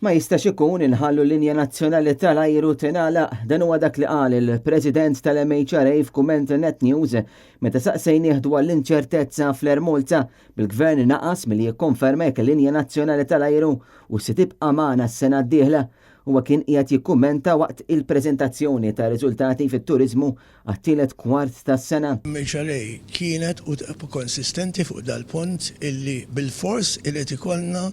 Ma jistax ikun inħallu l-linja nazzjonali tal-ajru tingħalaq. Dan huwa dak li qal il-President tal-MHRA f'kumment Net News meta saqsejnieh dwar l-inċertezza fl-Air Malta bil-Gvern naqas milli jikkonferma jekk il-linja nazzjonali tal-ajru u se tibqa' magħna s-sena d-dieħla. Huwa kien qiegħed jikkummenta waqt il-preżentazzjoni ta' riżultati fit-turiżmu għat-tielet kwart tas-sena. MHRA kienet u tibqa' konsistenti fuq dal-punt illi bilfors irid ikollna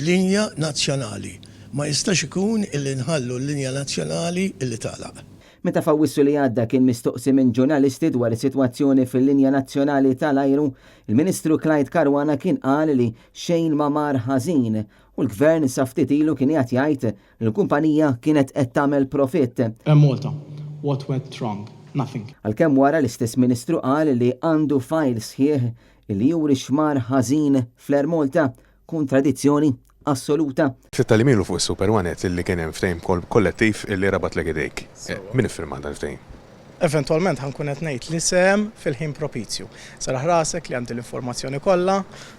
linja nazzjonali. Ma jistax ikun illi nħallu l-linja nazzjonali illi tagħlaq. Meta f'Awwissu li għadda kien mistoqsi minn ġurnalisti dwar is-sitwazzjoni fil-linja nazzjonali tal-ajru, il-Ministru Clyde Caruana kien qal li xejn ma mar ħażin U l-Gvern sa ftit ilu kien qiegħed jgħid li l-kumpanija kienet qed tagħmel profitt. Air Malta, What went wrong? Nothing. Għalkemm wara l-istess Ministru qal li għandu file sħiħ li juri x'mar ħażin fl-Air Malta, kontradizzjoni assoluta. Ftit tal-jiem ilu fuq is-Super One għedt illi kien hemm ftehim kollettiv illi rabatlek idejk. Min iffirmah dan il-ftehim? Eventwalment ħa nkun qed ngħid l-isem fil-ħin propizju. Serraħ rasek li għandi l-informazzjoni kollha,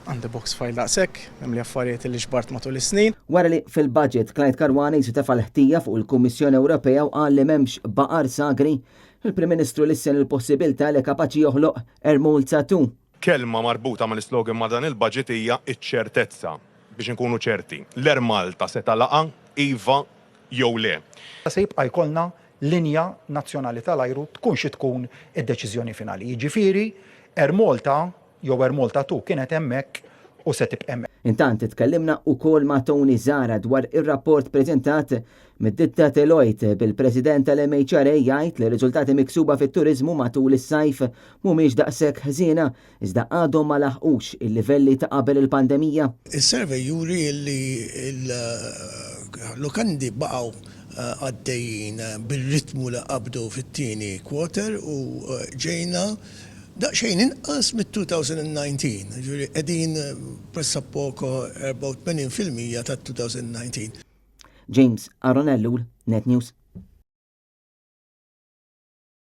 għandi box file daqshekk, mimli affarijiet li ġbart matul is-snin. Wara li fil-budget Clyde Caruana qisu tefa' l-ħtija fuq il-Kummissjoni Ewropea u qal li m'hemmx baqar sagri, il-Prim Ministru lissen il-possibilità li kapaċi joħloq Air Malta 2. Kelma marbuta mal-islogan ma' dan il-budget hija ċ-ċertezza. Biex inkunu ċerti, l-Air Malta se tagħlaqha, iva jew le? Se jibqa' jkollna linja nazzjonali tal-ajru tkun xi tkun id-deċiżjoni finali. Jiġifieri Air Malta jew Air Malta 2 kienet hemmhekk u se tibqa' hemmhekk. Intant tkellimna ukoll ma' Tony Zahra dwar ir-rapport preżentat mid-ditta Deloitte bil-President tal-MHRA jgħid li r-riżultati miksuba fit-turiżmu matul is-sajf mhumiex daqshekk ħżiena iżda għadhom ma laħqux il-livelli ta' qabel il-pandemija. Is-survey juri li l-lukandi baqgħu għaddejjin bir-ritmu li qabdu fit-tieni quarter u ġejna daqsxejn inqas mit-2019, jiġifieri qegħdin pressappoco 84% tat-2019. James Aaron Ellul, Net News.